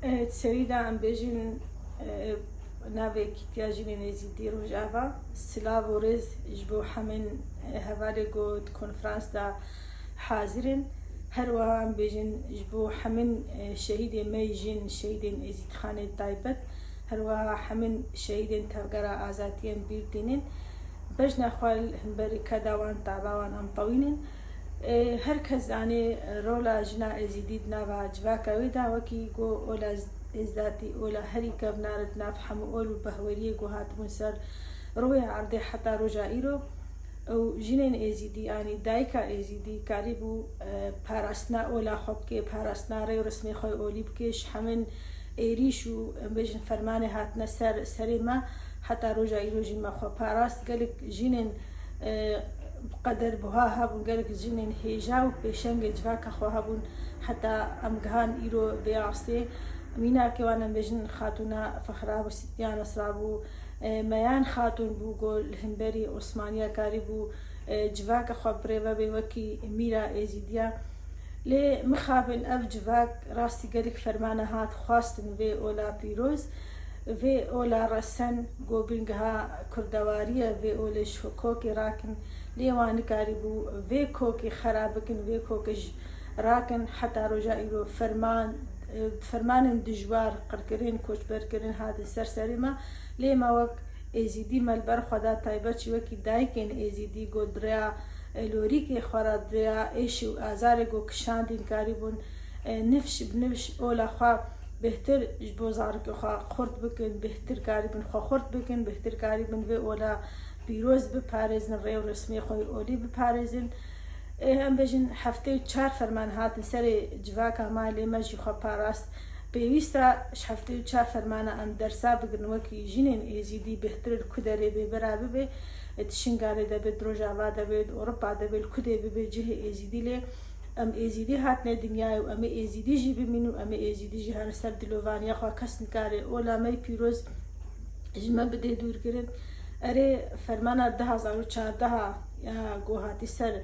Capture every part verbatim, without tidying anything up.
Serî de em bêjin, e, navê Kîtiya Jinên Êzîdî Rojava, silav û rêz ji bo hemîn, e, hevalê ku di konferans de hazir in. Her wiha em bêjin ji bo hemîn, e, şehîdê me yî jin, şehîdên Êzîdxanê taybet, her wiha hemîn şehîdên Tevgera Azadiyên Bîrdînên. Bejna xwe li hemberî keda wan, taba wan em tewînin. Ê, her kes zanê rola jina Êzîdî di nava civaka wê de, wekî ku ola Êzdatî, ola herî kevnar di nav hemû ol û behweriyê ku hatibûn ser rûyê erdê heta roja îro. Û jinên Êzîdî, yanî dayika Êzîdî, karîbû, e, parastina ola xwe bike, parastina rê û resmê xwe yê olî bike, ji hemîn êrîş û, em bêjin, fermanê hatine ser serê me, heta roja îro jî me xwe parast. Gelek jinên, e, bi qeder buha hebûn, gelek jinên hêja û pêşengê civaka xwe hebûn, heta em gihan îro vê astê. Mînakê wan, em bêjin, Xatûna Fexra bû, Sitiya Nesra bû, e, Meyan Xatûn bû, ku li hemberî Osmaniya karîbû, e, civaka xwe birêve bê wekî mîra Êzîdiya. Lê mixabin ev civak rastî gelek fermana hat xwestin vê ola pîroz, vê ola resen ku bingeha kurdewariye, vê olê ji kokê rakin, lê wan nikarîbû vê kokê xera bikin, vê kokê ji rakin heta roja îro ferman, fermanên dijwar, qirkirin, koçberkirin hatin ser serê me. Lê me wek Êzîdî me li ber xwe da, taybet jî wekî dayikên Êzîdî ku di rêya, e, lorîkê xwe re, di rêya êşî û azarê ku kişandîn, karîbûn, e, nifş bi nifş ola xwe bêhtir ji bo zarokê xwe xurt bikin, bêhtir karîbin xwe xurt bikin, bêhtir karîbin vê ola pîroz biparêzin, rê û resmê xwe yê olî biparêzin. Ê, em bêjin heftê û çar ferman hatin serê civaka me, lê me jî xwe parast. Pêwîst e ji heftê û çar fermana em dersa bigirin, wekî jinên Êzîdî bêhtir li ku derê bê bera bibe, di Şingalê de bê, di Rojava de bê, di Ewropa de bê, li ku dê bibe cihê Êzîdî, lê em Êzîdî hatine dinyayê û em ê Êzîdî jî bimînin û em ê Êzîdî jî herin ser dilovaniya xwe, kes nikare ola me yê pîroz ji me bidê dûrkirin. Erê, fermana du hazar û çardeh ya ku hatî ser,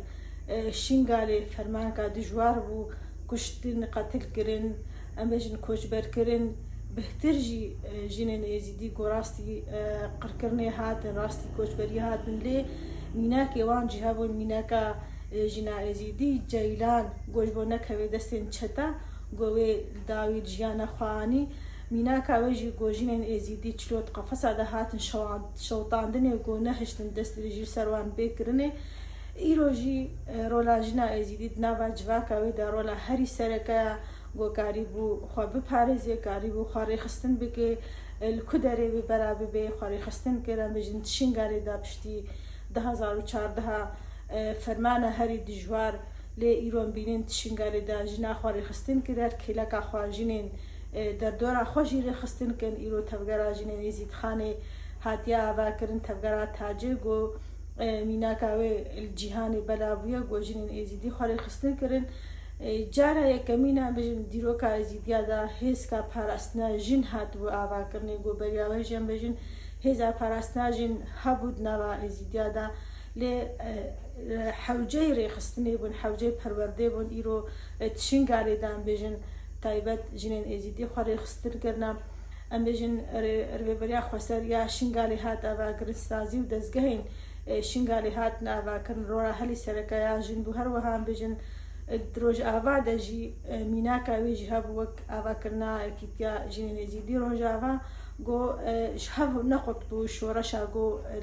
e, Şingalê, fermanka dijwar bû, kuştin, qetilkirin, em bêjin koçberkirin, bêhtir jî, e, jinên Êzîdî ku rastî, e, qirkirinê hatin, rastî koçberiyê hatin, lê mînakê wan jî hebûn, mînaka, e, jina Êzîdî Ceylan, ku ji bo nekeve destên çete, ku wê li dawî jiyana xwe anî. Mînaka wê jî ku jinên Êzîdî çilo di qefesa de hatin şewan-, şewitandinê, ku nehiştin dest dirêjî li ser wan bê kirinê. Îro jî, e, rola jina Êzîdî di nava civaka wê de rola herî sereke ya, ku karîbû xwe biparêze, karîbû xwe rêxistin bike, e, li ku derê wê bera bibe, xwe rêxistin kir, em bêjin di Şingalê de piştî du hazar û çardeh, e, fermana herî dijwar, lê îro em bînin di Şingalê de jina xwe rêxistin kir, her kêleka xwe jinên, e, derdora xwe jî rêxistin kin. Îro tevgera jinên Êzîdxanê hatiye avakirin, tevgera Tacê, ku, e, mînaka wê li cîhanê bela bûye, ku jinên Êzîdî xwe rêxistin kirin. E, cara yekemîn e, em bêjin, dîroka Êzîdiya de hêzka parastina jin hatibû avakirinê, ku beriya wê jî, em bêjin, hêza parastina jin hebû di nava Êzîdiya de, lê, e, hewceyê rêxistinê bûn, hewceyê perwerdê bûn, îro, e, di Şingalê de, em bêjin, taybet jinên Êzîdî xwe rêxistin kirine. Em bêjin, rê-, rêveberiya xweser ya Şingalê hat avakirin, sazî û dezgehên, e, Şingalê hatin avakirin, rola herî sereke ya jin bû. Her wiha em bêjin, e, di Rojava de jî, e, mînaka wê jî hebû, wek avakirina Yekîtiya Jinên Êzîdî Rojava, ku, e, ji hev nequtbû şoreşa ku, e,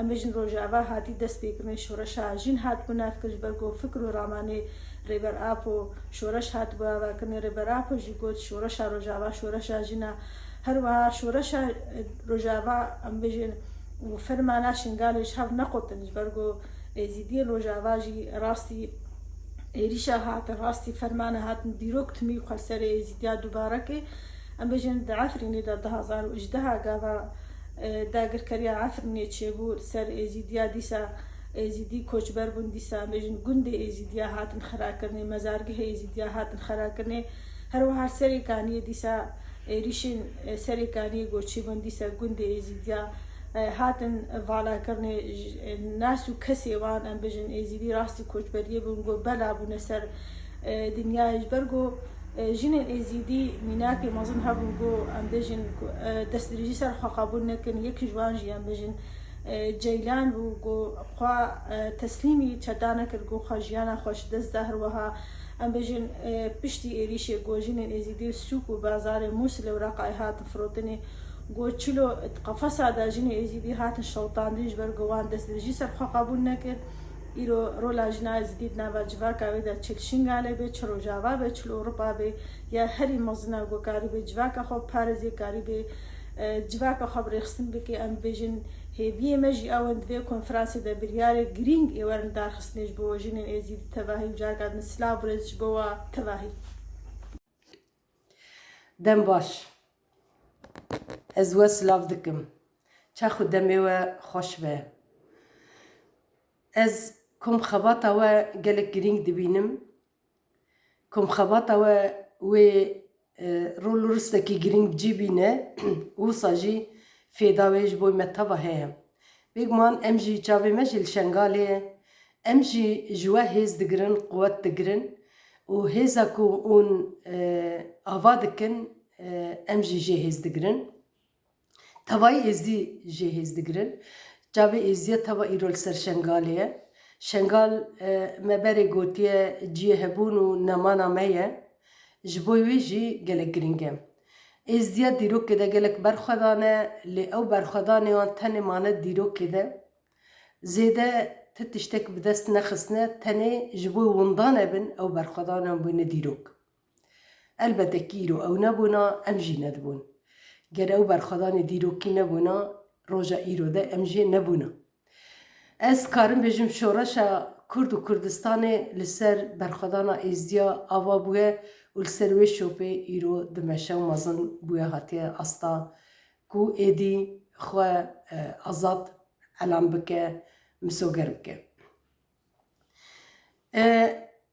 em bêjin Rojava hatî dest pêkirinê, şoreşa jin hat gunav kir, ji ber ku fikr û ramanê Rêber Apo şoreş hatibû avakirinê. Rêber Apo jî got, şoreşa Rojava şoreşa jin e. Her wiha şoreşa, e, Rojava, em bêjin, û fermana Şingalê ji hev nequtin, ji ber ku Êzîdiyên Rojava jî rastî êrîşa hatin, rastî fermana hatin, dîrok timî xwe serê Êzîdiya dubare kir. Em bêjin di Efrînê de du hazar û hejdeh gava, e, dagirkeriya Efrînê çêbû, li ser Êzîdiya dîsa Êzîdî koçber bûn, dîsa em bêjin gundê Êzîdiya hatin xirakirinê, mezargehê Êzîdiya hatin xirakirinê. Her wiha Serê Kaniyê dîsa êrîşên, e, Serê Kaniyê ku çêbûn, dîsa gundê Êzîdiya, e, hatin valakirinê, j-, e, nas û kesê wan, em bêjin, Êzîdî rastî koçberiyê bûn, ku bela bûne ser, e, dinyayê, ji ber ku, Jinên Êzîdî mînakê mezin hebû ku em bêjin ku, e, destdirêjî ser xwe qebûl nekin. Yek ji wan jî em bêjin, e, Ceylan bû ku xwe, e, teslîmî çeta nekir ku xwe jiyana xwe ji dest da. Her wiha em bêjin, e, piştî êrîşê ku jinên Êzîdî li sûk û bazarê Mûsilê û Reqayê hatin firotinê, ku çilo di qefesa de jinê Êzîdî hatin şewitandin ji ber ku wan destdirêjî ser xwe qebûl nekir. Îro rola jina Êzîdî di nava civaka wê de çi li Şingalê be, çi Rojava be, çi li Ewropa be, ya herî mezin e ku karîbe civaka xwe biparêze, karîbe, e, civaka xwe bi rêxistin bike. Em bêjin hêviyê me jî ew in di vê konferansê de biryarê girîng ê werin darxistinê ji bo jinên Êzîdî tevahî û careka din silav û rêz ji bo we tevahî. Dem baş. Ez we silav dikim. Çax û demê we xweş be. Ez kom xebata we gelek girîng dibînim. Kom xebata we wê, e, rol û ristekî girîng bi cî bîne, wisa jî fêda wê ji bo me teva heye. Bêguman em jî çavê me jî li Şengalê ye. Em jî ji we hêz digirin, quwet digirin û hêza ku hûn, e, ava dikin, e, em jî jê hêz digirin. Tevayî Êzdî jê hêz digirin. Çavê Êzdiya teva îro li ser Şengalê ye. Şengal, e, me berê gotiye ciyê hebûn û nemana me ye. Ji bo wê jî gelek girîng e. Êzdiya dîrokê de gelek berxwedan e, lê ew berxwedanê wan tenê mane dîrokê de. Zêde ti tiştek bi dest nexistine, tenê ji bo winda nebin ew berxwedanan bûne dîrok. Elbete kî îro ew nebûna, em jî nedibûn. Ger ew berxwedanê dîrokî nebûna, roja îro de em jê nebûna. Ez karim bêjim şoreşa Kurd û Kurdistanê li ser berxwedana Êzdiya ava bûye û li ser wê şopê îro dimeşe û mezin bûye hatiye asta ku êdî xwe, e, azad elan bike, misoger bike. E,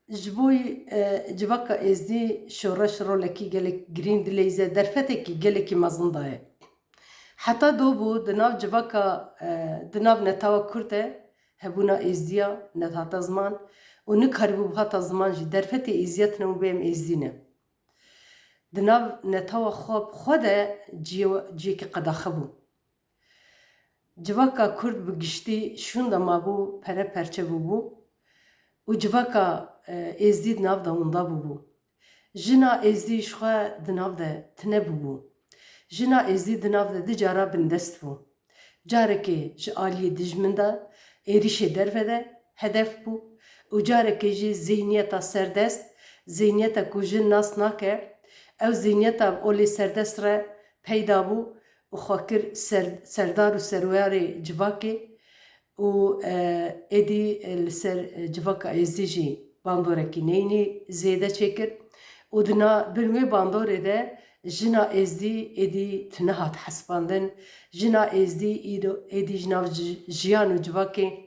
ji bo, e, civaka Êzdî şoreş rolekî gelek girîng dileyze, derfetekî gelekî mezin daye. Heta do bû di nav civaka, e, di nav netawa Kurd de hebûna Êzdiya nedihata ziman û nikarîbû bihata ziman jî. Derfetê Êzdiya tine û bê em Êzdî ne. Di nav netawa xwe bi xwe de ciyê-, ciyekî qedaxe bû. Civaka Kurd bi giştî şûnda mabû, pere perçe bûbû û civaka, e, Êzdî di nav de winda bûbû. Jina Êzdî ji xwe di nav de tine bûbû. Jina Êzdî di nav de du cara bindest bû. Carekê ji aliyê dijmin de, êrîşê derve de hedef bû û carekê jî zihniyeta serdest, zihniyeta ku jin nas nake, ew zihniyeta olê serdest re peyda bû û xwe kir ser-, serdar û serwerê civakê û, e, êdî, e, li ser, e, civaka Êzdî jî bandorekî neyînî zêde çêkir û di na-, bin wê bandorê de jina Êzdî êdî tune hat hesibandin. Jina Êzdî îro-, êdî ji nav ji-, jiyan û civakê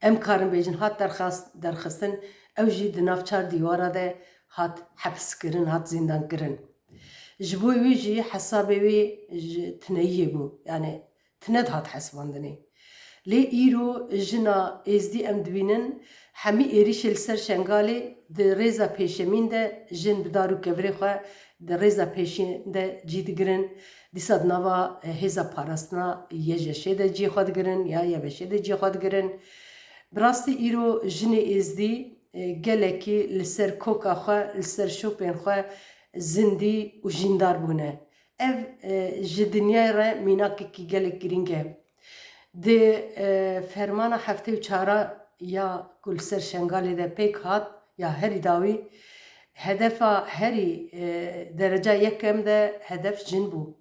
em karin bêjin hat derxast-, derxistin, ew jî di nav çar dîwara de hat hepiskirin, hat zîndankirin. Ji bo wî jî hesabê wî ji tuneyiyê bû, yani tune dihat hesibandinê. Lê îro jina Êzdî em dibînin, hemî êrîşê li ser Şengalê di rêza pêşemîn de jin bi dar û kevirê xwe di rêza pêşîn de cî digirin. Dîsa di nava, e, hêza parastina Y J Ş'ê de cihê xwe digirin ya Y B Ş'ê de cihê xwe digirin. Bi rastî îro jinê Êzdî, e, gelekî li ser koka xwe, li ser şopên xwe zindî û jîndar bûne. Ev, e, ji dinyayê re mînakekî gelek girîng e. Di, e, fermana heftê û çar ya ku li ser Şengalê de pêk hat, ya herî dawî, hedefa herî, e, dereca yekem de hedef jin bû.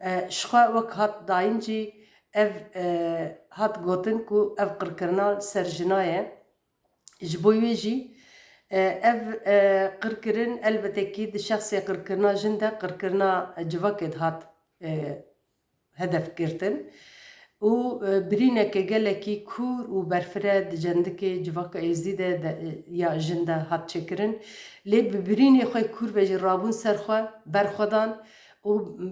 E, ji xwe wek hat dayîn jî ev, e, hat gotin ku ev qirkirina li ser jina ye. Ji bo wê jî, e, ev, e, qirkirin elbetê kî di şexsê qirkirina jin de qirkirina civakê dihat, e, hedef girtin û, e, birîneke gelekî kûr û berfireh di cendikê civaka Êzdî de, de, e, ya jin de hat çêkirin. Lê bi birînê xwe kûr ve jî rabûn ser xwe, berxwedan û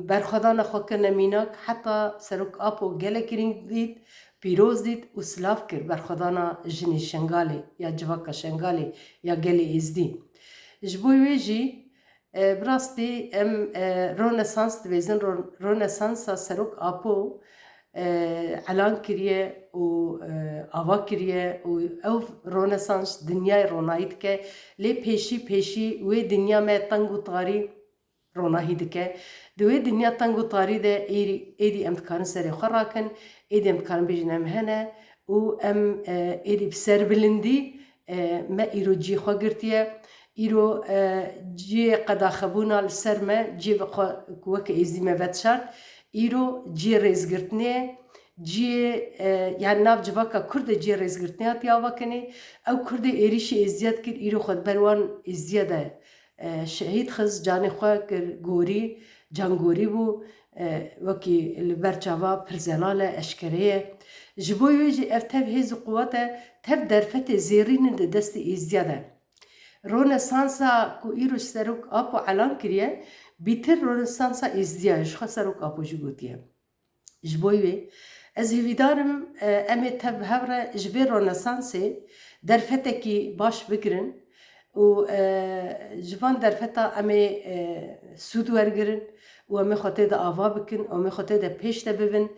berxwedana xwe kirine mînak, heta Serok Apo gelek girîng dît, pîroz dît û silav kir berxwedana jinê Şengalê ya civaka Şengalê ya gelê Êzdî. Ji bo wê jî, E, bi rastî em, e, Ronesans dibêjin, Ro-, Ronesansa Serok Apo, e, elan kiriye û, e, ava kiriye û ew Ronesans dinyayê ronahî dike. Lê pêşî pêşî wê dinya me teng û tarî ronahî dike. Di wê dinya teng û tarî de êrî, êdî em dikarin serê xwe rakin, êdî em dikarin bêjin em hene û em, e, êdî bi serbilindî, e, me îro cihê xwe girtiye. Îro, e, cihê qedaxebûna li ser me, cihê xwe ku weke êzdî me vedişart, îro cihê rêzgirtinê ye. Cihê, e, yani nav civaka Kurd de cihê rêzgirtinê hatiye avakirinê. Ew Kurdê êrîşî êzdiya dikir, îro xwe di ber wan êzdiya de, e, şehîd xist, canê xwe kir gorî, cangorî bû, e, wekî li ber çava pir zelal e, eşkere ye. Ji bo wê jî ev tev hêz û quwet e, tev derfetê zêrîn in di destê êzdiya de. Ronesansa ku îro Serok Apo elan kiriye, bîtir Ronesansa êzdiya ye, ji xwe Serok Apo jî gotiye. Ji bo wê, ez hêvîdar im, e, em ê tev bi hev re ji vê Ronesansê derfetekî baş bigirin û, e, ji van derfeta em ê, e, sûd wergirin û em ê xwe tê de ava bikin û em ê xwe tê de pêş de bibin.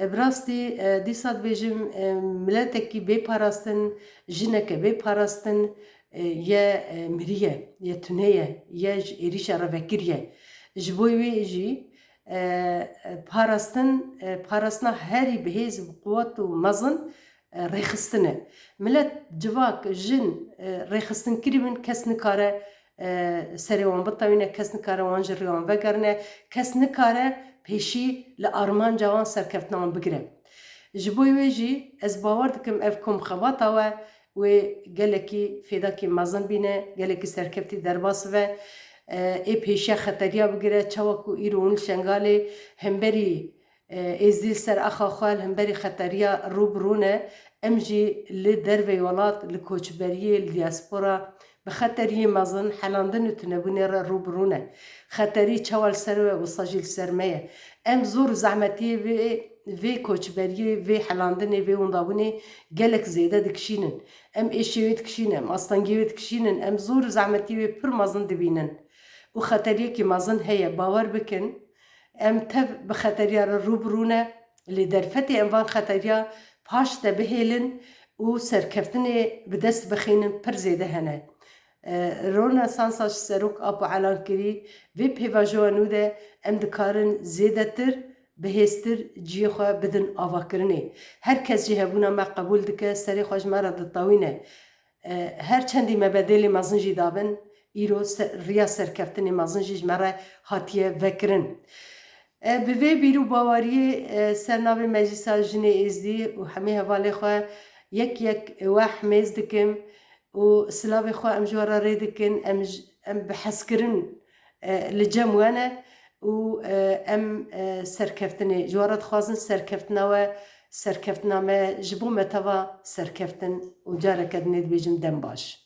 E, bi rastî, e, dîsa dibêjim, e, miletekî bê parastin, jineke bê parastin, e, ye, e, miriye, ye tune ye, ye ji êrîşa re vekiriye. Ji bo wê jî, e, e, parastin, e, parastina herî bi hêz, bi quwet û mezin, e, rêxistin e. Milet, civak, jin, e, rêxistinkirî bin, kes nikare, e, serê wan bitewîne, kes nikare wan ji rê wan vegerine, kes nikare pêşî li armanca wan, serkeftina wan bigire. Ji bo wê jî ez bawer dikim ev kom xebata we wê gelekî fêdakî mezin bîne, gelekî serkeftî derbas be. E, ê pêşiya xeteriya bigire, çawa ku îro hûn li Şengalê hemberî, e, êzdî li ser axa xwe li hemberî xeteriya rû bi rû ne, em jî li derveyî welat, li koçberiyê, li diaspora bi xeteriyê mezin, helandin û tunebûnê re rû bi rû ne. Xeterî çawa li ser we, wisa jî li ser me ye. Em zor û zehmetiyê vê, vê koçberiyê, vê helandinê, vê windabûnê gelek zêde dikişînin. Em êşê wê dikişînin, em astengiyê wê dikişînin, em zor û zehmetiyê wê pir mezin dibînin. Û xeteriyekî mezin heye, bawer bikin, em tev bi xeteriya re rû bi rû ne, lê derfetê em van xeteriya paş de bihêlin û serkeftinê bi dest bixînin pir zêde hene. E, Ronesansa ji Serok Apo elan kirî, vê pêvajoya nû de em dikarin zêdetir, bihêztir cihê xwe bidin avakirinê. Her kes jî hebûna me qebûl dike, serê xwe ji me re ditewîne. E, her çendî me bedêlê mezin jî dabin, îro se-, riya serkeftinê mezin jî ji me re hatiye vekirin. E, bi vê bîr û baweriyê, e, ser navê Meclisa Jinê Êzdî û hemî hevalê xwe yek yek we himêz dikim û silavê xwe em ji we re rê dikin, em ji, em bi hezkirin, e, li cem we ne û, e, em, e, serkeftinê ji we re dixwazin, serkeftina we, serkeftina me ji bo me teva serkeftin û careke dinê dibêjim dem baş.